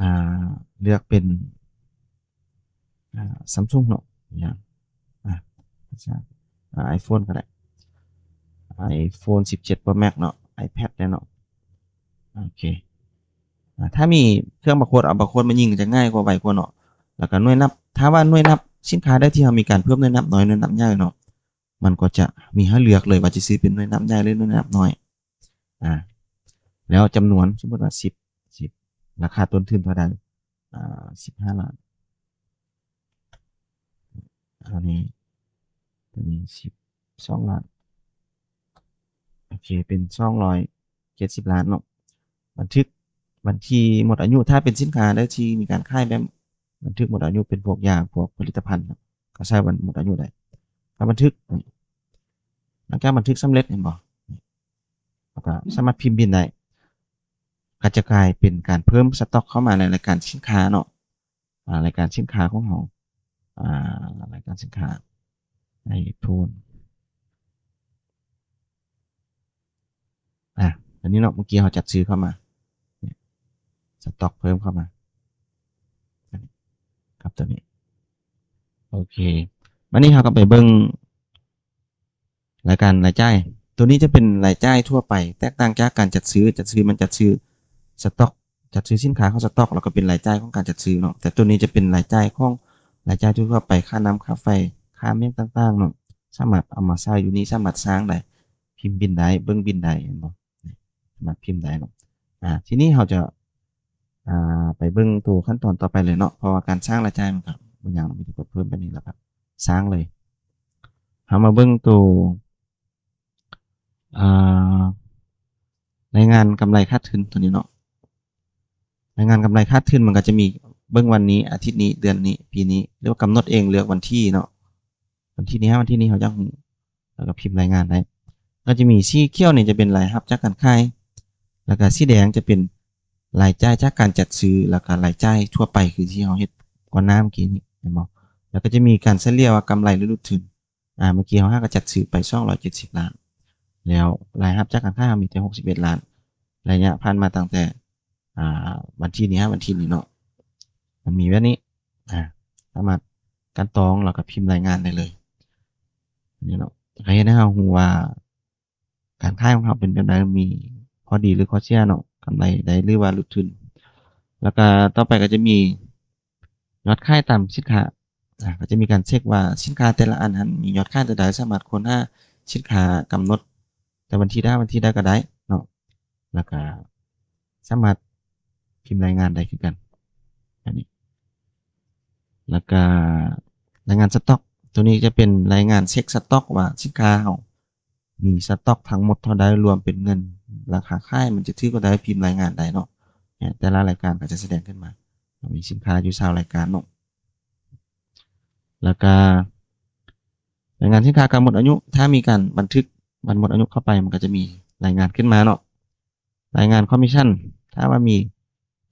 ອ່າ ເລືອກເປັນ ອ່າ Samsung ເນາະ ຢ່າງ ອ່າ ອ່າ iPhone ກໍໄດ້ iPhone ສິບເຈັດ Pro Max ເນາະ iPad ໄດ້ເນາະ. ໂອເຄ ອາ ຖ້າມີເຄື່ອງບາໂຄດ ເອົາບາໂຄດມາຍິງຈະງ່າຍກວ່າ ໄວກວ່າເນາະ. ແລ້ວກໍໜ່ວຍນັບ ຖ້າວ່າໜ່ວຍນັບ ສິນຄ້າໃດທີ່ເຮົາມີການເພີ່ມໜ່ວຍນັບນ້ອຍ ໜ່ວຍນັບໃຫຍ່ເນາະ ມັນກໍຈະມີໃຫ້ເລືອກເລີຍວ່າຈະຊື້ເປັນໜ່ວຍນັບໃຫຍ່ ຫຼື ໜ່ວຍນັບນ້ອຍ. ອາ ແລ້ວຈຳນວນ ສົມມຸດວ່າສິບ ສິບ ລາຄາຕົ້ນທຶນເທົ່າໃດ? ອາ ສິບຫ້າລ້ານ. ອັນນີ້ ຕົວນີ້ສິບສອງລ້ານ. ໂອເຄ ເປັນສອງຮ້ອຍເຈັດສິບລ້ານເນາະ. ບັນທຶກ ວັນທີໝົດອາຍຸ ຖ້າເປັນສິນຄ້າໃດທີ່ມີການຂາຍແບບບັນທຶກໝົດອາຍຸ ເປັນພວກຢາ ພວກຜະລິດຕະພັນ ກໍໃຊ້ວັນໝົດອາຍຸໄດ້ ກໍບັນທຶກ ຫຼັງຈາກບັນທຶກສຳເລັດ ເຫັນບໍ່? ແລ້ວກໍສາມາດພິມບິນໄດ້ ກໍຈະກາຍເປັນການເພີ່ມສະຕັອກເຂົ້າມາໃນລາຍການສິນຄ້າເນາະ ອາ ລາຍການສິນຄ້າຂອງເຮົາ ອາ ລາຍການສິນຄ້າ iPhone ອາ ອັນນີ້ເນາະ ເມື່ອກີ້ເຮົາຈັດຊື່ເຂົ້າມາ ສະຕັອກເພີ່ມເຂົ້າມາ ກັບຕົວນີ້ ໂອເຄ ບາດນີ້ເຮົາກໍໄປເບິ່ງ ລາຍການລາຍຈ່າຍ ຕົວນີ້ຈະເປັນລາຍຈ່າຍທົ່ວໄປ ແຕກຕ່າງຈາກການຈັດຊື້ ຈັດຊື້ແມ່ນຈັດຊື້ສະຕັອກ ຈັດຊື້ສິນຄ້າເຂົ້າສະຕັອກ ແລ້ວກໍເປັນລາຍຈ່າຍຂອງການຈັດຊື້ເນາະ ແຕ່ຕົວນີ້ຈະເປັນລາຍຈ່າຍຂອງ ລາຍຈ່າຍທົ່ວໆໄປ ຄ່ານ້ຳ ຄ່າໄຟ ຄ່າແມ່ນຕ່າງໆເນາະ ສາມາດເອົາມາໃຊ້ຢູ່ນີ້ ສາມາດສ້າງໄດ້ ພິມບິນໄດ້ ເບິ່ງບິນໄດ້ ເຫັນບໍ່? ສາມາດພິມໄດ້ເນາະ ອາ ທີນີ້ເຮົາຈະ ອາ ໄປເບິ່ງໂຕຂັ້ນຕອນຕໍ່ໄປເລີຍເນາະ ເພາະວ່າການສ້າງລາຍຈ່າຍມັນກໍບໍ່ຫຍັງ ມີແຕ່ກົດເພີ່ມແບບນີ້ ແລ້ວກໍສ້າງເລີຍ ເຮົາມາເບິ່ງໂຕ ອາ ລາຍງານກຳໄລຂາດທຶນຕົວນີ້ເນາະ ລາຍງານກຳໄລຂາດທຶນມັນກໍຈະມີເບິ່ງວັນນີ້ ອາທິດນີ້ ເດືອນນີ້ ປີນີ້ ຫຼືວ່າກຳນົດເອງ ເລືອກວັນທີເນາະ ວັນທີນີ້ ວັນທີນີ້ເຮົາຢາກຮູ້ ແລ້ວກໍພິມລາຍງານໄດ້ ກໍຈະມີສີຂຽວນີ້ຈະເປັນລາຍຮັບຈາກການຂາຍ ແລ້ວກໍສີແດງຈະເປັນລາຍຈ່າຍຈາກການຈັດຊື້ ແລ້ວກໍລາຍຈ່າຍທົ່ວໄປ ຄືທີ່ເຮົາເຮັດກ່ອນໜ້າເມື່ອກີ້ນີ້ ເຫັນບໍ່? ແລ້ວກໍຈະມີການສະເລ່ຍວ່າກຳໄລ ຫຼື ຫຼຸດທຶນ ອາ ເມື່ອກີ້ເຮົາຫາກໍຈັດຊື້ໄປສອງຮ້ອຍເຈັດສິບລ້ານ ແລ້ວລາຍຮັບຈາກການຂາຍເຮົາມີແຕ່ຫົກສິບເອັດລ້ານ ໄລຍະຜ່ານມາຕັ້ງແຕ່ ອາ ວັນທີນີ້ຫາວັນທີນີ້ເນາະ ມັນມີແບບນີ້ ອາ ສາມາດກັ່ນຕອງ ແລ້ວກໍພິມລາຍງານໄດ້ເລີຍ ນີ້ເນາະ ກໍເຮັດໃຫ້ເຮົາຮູ້ວ່າ ການຂາຍຂອງເຮົາເປັນແບບໃດ ມີຂໍ້ດີ ຫຼື ຂໍ້ເສຍເນາະ ກຳໄລໄດ້ ຫຼື ວ່າຫຼຸດທຶນ ແລ້ວກໍຕໍ່ໄປກໍຈະມີຍອດຂາຍຕາມສິນຄ້າ ອາ ກໍຈະມີການເຊັກວ່າສິນຄ້າແຕ່ລະອັນຫັ້ນມີຍອດຂາຍເທົ່າໃດ ສາມາດຄົ້ນຫາສິນຄ້າກຳນົດແຕ່ວັນທີໃດ ວັນທີໃດກໍໄດ້ເນາະ ແລ້ວກໍສາມາດພິມລາຍງານໄດ້ຄືກັນ ອັນນີ້ ແລ້ວກໍລາຍງານສະຕັອກ ຕົວນີ້ຈະເປັນລາຍງານເຊັກສະຕັອກວ່າສິນຄ້າເຮົາ ມີສະຕັອກທັງໝົດເທົ່າໃດ ລວມເປັນເງິນ ລາຄາຂາຍມັນຈະຖືກເທົ່າໃດ ພິມລາຍງານໄດ້ເນາະ ແຕ່ລະລາຍການກໍຈະສະແດງຂຶ້ນມາ ມີສິນຄ້າຢູ່ຊາວລາຍການເນາະ ແລ້ວກະລາຍງານສິນຄ້າການໝົດອາຍຸ ຖ້າມີການບັນທຶກວັນໝົດອາຍຸເຂົ້າໄປ ມັນກໍຈະມີລາຍງານຂຶ້ນມາເນາະ ລາຍງານຄອມມິດຊັນ ຖ້າວ່າມີ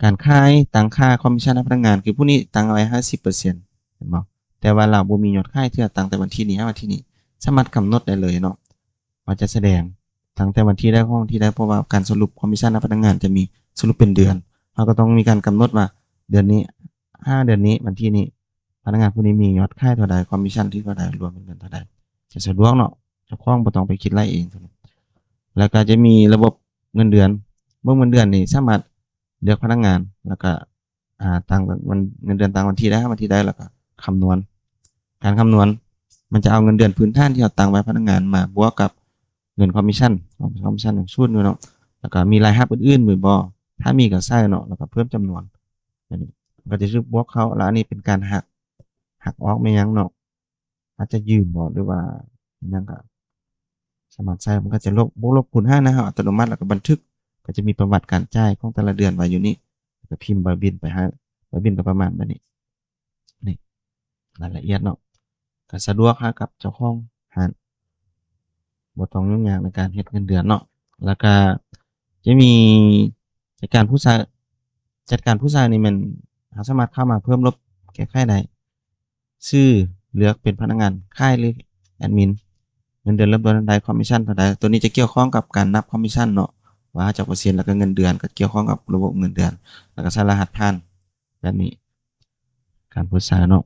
ການຂາຍ ຕັ້ງຄ່າຄອມມິດຊັນໃຫ້ພະນັກງານ ຄືຜູ້ນີ້ຕັ້ງໄວ້ຫ້າສິບເປີເຊັນ ເຫັນບໍ່? ແຕ່ວ່າລາວບໍ່ມີຍອດຂາຍເທື່ອ ຕັ້ງແຕ່ວັນທີນີ້ຫາວັນທີນີ້ ສາມາດກຳນົດໄດ້ເລີຍເນາະ ວ່າຈະສະແດງຕັ້ງແຕ່ວັນທີໃດຂອງວັນທີໃດ ເພາະວ່າການສະຫຼຸບຄອມມິດຊັນໃຫ້ພະນັກງານຈະມີສະຫຼຸບເປັນເດືອນ ເຮົາກໍຕ້ອງມີການກຳນົດວ່າເດືອນນີ້ ຫາເດືອນນີ້ ວັນທີນີ້ ພະນັກງານຜູ້ນີ້ມີຍອດຂາຍເທົ່າໃດ ຄອມມິດຊັນທີ່ເທົ່າໃດ ລວມເປັນເງິນເທົ່າໃດ ຈະສະດວກເນາະ ເຈົ້າຂອງບໍ່ຕ້ອງໄປຄິດໄລ່ເອງ. ແລ້ວກໍຈະມີລະບົບເງິນເດືອນ ລະບົບເງິນເດືອນນີ້ສາມາດເລືອກພະນັກງານ ແລ້ວກໍ ອາ ຕັ້ງວັນ ເງິນເດືອນຕັ້ງວັນທີໃດ ວັນທີໃດ ແລ້ວກໍຄຳນວນ ການຄຳນວນ ມັນຈະເອົາເງິນເດືອນພື້ນຖານທີ່ເຮົາຕັ້ງໄວ້ພະນັກງານມາບວກກັບເງິນຄອມມິດຊັນ ຄອມມິດຊັນຍັງສູນຢູ່ເນາະ ແລ້ວກໍມີລາຍຮັບອື່ນໆຫຼືບໍ່ ຖ້າມີກໍໃສ່ເນາະ ແລ້ວກໍເພີ່ມຈຳນວນ ອັນນີ້ມັນກໍຈະຖືກບວກເຂົ້າ ແລ້ວອັນນີ້ເປັນການຫັກ ຫັກອອກແມ່ນຫຍັງເນາະ ອາດຈະຢືມບໍ ຫຼືວ່າຫຍັງກໍສາມາດໃຊ້ ມັນກໍຈະລົບ ບວກລົບ ຄູນຫານໃຫ້ເຮົາອັດຕະໂນມັດ ແລ້ວກໍບັນທຶກ ກໍຈະມີປະຫວັດການຈ່າຍຂອງແຕ່ລະເດືອນໄວ້ຢູ່ນີ້ ແລ້ວກໍພິມໃບບິນໄປໃຫ້ ໃບບິນກໍປະມານແບບນີ້ ນີ້ ລາຍລະອຽດເນາະ ກໍສະດວກໃຫ້ກັບເຈົ້າຂອງຮ້ານ ບໍ່ຕ້ອງຫຍຸ້ງຍາກໃນການເຮັດເງິນເດືອນເນາະ ແລ້ວກໍຈະມີຈັດການຜູ້ໃຊ້ ຈັດການຜູ້ໃຊ້ນີ້ແມ່ນເຮົາສາມາດເຂົ້າມາເພີ່ມລົບແກ້ໄຂໄດ້ ຊື່ເລືອກເປັນພະນັກງານຂາຍ ຫຼື ແອດມິນ ເງິນເດືອນເລີ່ມຕົ້ນເທົ່າໃດ ຄອມມິດຊັນເທົ່າໃດ ຕົວນີ້ຈະກ່ຽວຂ້ອງກັບການນັບຄອມມິດຊັນເນາະ ວ່າຈາກເປີເຊັນ ແລ້ວກໍເງິນເດືອນ ກໍກ່ຽວຂ້ອງກັບລະບົບເງິນເດືອນ ແລ້ວກໍໃສ່ລະຫັດຜ່ານ ແບບນີ້ ການໂພສຊາເນາະ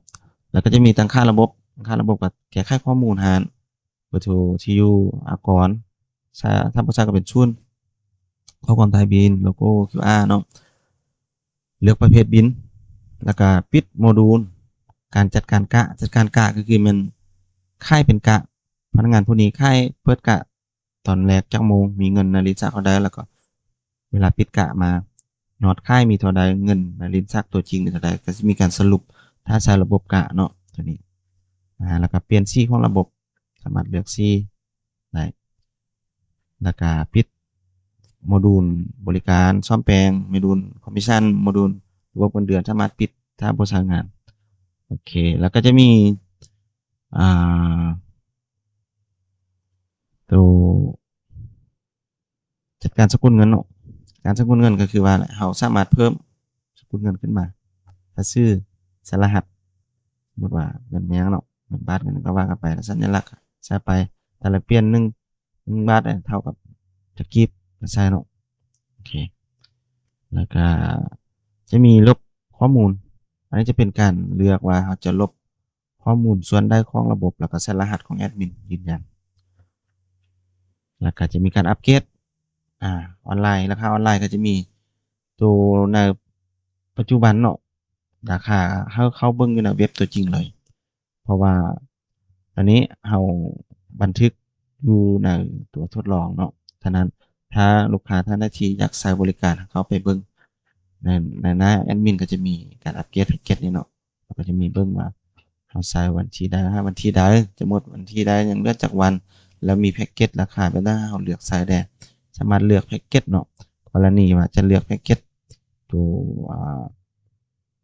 ແລ້ວກໍຈະມີຕັ້ງຄ່າລະບົບ ຕັ້ງຄ່າລະບົບກໍແກ້ໄຂຂໍ້ມູນຮ້ານ ເບີໂທ ທີ່ຢູ່ ອາກອນ ຖ້າ ຖ້າບໍ່ໃຊ້ກໍເປັນສູນ ຂໍ້ຄວາມຖ່າຍບິນ ໂລໂກ້ ຄິວອາ ເນາະ ເລືອກປະເພດບິນ ແລ້ວກໍປິດໂມດູນ ການຈັດການກະ ຈັດການກະກໍຄືແມ່ນຂາຍເປັນກະ ພະນັກງານຜູ້ນີ້ຂາຍເປີດກະ ຕອນແລກຈັກໂມງ ມີເງິນໃນລິນຊັກເທົ່າໃດ ແລ້ວກໍເວລາປິດກະມາ ຍອດຂາຍມີເທົ່າໃດ ເງິນໃນລິນຊັກຕົວຈິງມີເທົ່າໃດ ກໍຊິມີການສະຫຼຸບ ຖ້າໃຊ້ລະບົບກະເນາະ ຕົວນີ້ ອາ ແລ້ວກໍປ່ຽນສີຂອງລະບົບ ສາມາດເລືອກສີໄດ້ ແລ້ວກໍປິດ ໂມດູນບໍລິການ ສ້ອມແປງ ໂມດູນຄອມມິດຊັນ ໂມດູນລະບົບເງິນເດືອນ ສາມາດປິດຖ້າບໍ່ໃຊ້ງານ. ໂອເຄ ແລ້ວກໍຈະມີ ອ່າ ໂຕ ຈັດການສະກຸນເງິນເນາະ. ການສະກຸນເງິນກໍຄືວ່າ ເຮົາສາມາດເພີ່ມສະກຸນເງິນຂຶ້ນມາ. ຖ້າຊື່ໃສ່ລະຫັດ ສົມມຸດວ່າເງິນແມ່ນຫຍັງເນາະ ເງິນບາດ ເງິນຫຍັງກໍວ່າກັນໄປ ແລ້ວສັນຍາລັກໃສ່ໄປ. ຖ້າລະປ່ຽນໜຶ່ງ ໜຶ່ງບາດເທົ່າກັບຈັກກີບ ກໍໃສ່ເນາະ. ໂອເຄ ແລ້ວກໍຈະມີລົບຂໍ້ມູນ. ອັນນີ້ຈະເປັນການເລືອກວ່າເຮົາຈະລົບ ຂໍ້ມູນສ່ວນໃດຂອງລະບົບ ແລ້ວກໍໃສ່ລະຫັດຂອງແອດມິນຢືນຢັນ. ແລ້ວກໍຈະມີການອັບເກຣດ ອາ ອອນລາຍ ລາຄາອອນລາຍກໍຈະມີໂຕໃນປັດຈຸບັນເນາະ ລາຄາ ເຮົາເຂົ້າເບິ່ງຢູ່ໃນເວັບຕົວຈິງເລີຍ ເພາະວ່າຕອນນີ້ເຮົາບັນທຶກຢູ່ໃນຕົວທົດລອງເນາະ. ສະນັ້ນ ຖ້າລູກຄ້າທ່ານໃດທີ່ຢາກໃຊ້ບໍລິການ ເຂົ້າໄປເບິ່ງໃນ ໃນໜ້າແອດມິນ ກໍຈະມີການອັບເກຣດແພັກເກັດນີ້ເນາະ. ເຮົາກໍຈະມີເບິ່ງວ່າເຮົາໃຊ້ວັນທີໃດ ວັນທີໃດ ຈະໝົດວັນທີໃດ ຍັງເຫຼືອຈັກວັນ ແລ້ວມີແພັກເກັດລາຄາແບບໃດ ເຮົາເລືອກໃຊ້ໄດ້. ສາມາດເລືອກແພັກເກັດເນາະ ກໍລະນີວ່າຈະເລືອກແພັກເກັດໂຕ ອ່າ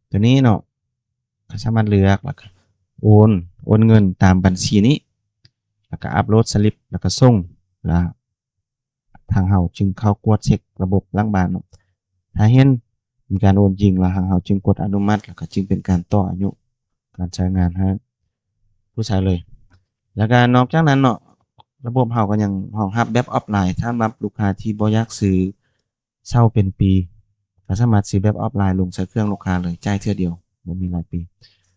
ໂຕນີ້ເນາະ ກໍສາມາດເລືອກ ແລ້ວກໍໂອນ ໂອນເງິນຕາມບັນຊີນີ້ ແລ້ວກໍອັບໂຫຼດສະລິບ ແລ້ວກໍສົ່ງ ແລ້ວ ທາງເຮົາຈຶ່ງເຂົ້າກວດເຊັກລະບົບຫຼັງບ້ານເນາະ. ຖ້າເຫັນມີການໂອນຈິງແລ້ວ ທາງເຮົາຈຶ່ງກົດອະນຸມັດ ແລ້ວກໍຈຶ່ງເປັນການຕໍ່ອາຍຸການໃຊ້ງານໃຫ້ຜູ້ໃຊ້ເລີຍ. ແລ້ວກໍນອກຈາກນັ້ນເນາະ ລະບົບເຮົາກໍຍັງຮອງຮັບແບບອອຟລາຍ ສຳລັບລູກຄ້າທີ່ບໍ່ຢາກຊື້ເຊົ່າເປັນປີ ກໍສາມາດຊື້ແບບອອຟລາຍລົງໃສ່ເຄື່ອງລູກຄ້າເລີຍ ຈ່າຍເທື່ອດຽວ ບໍ່ມີລາຍປີ.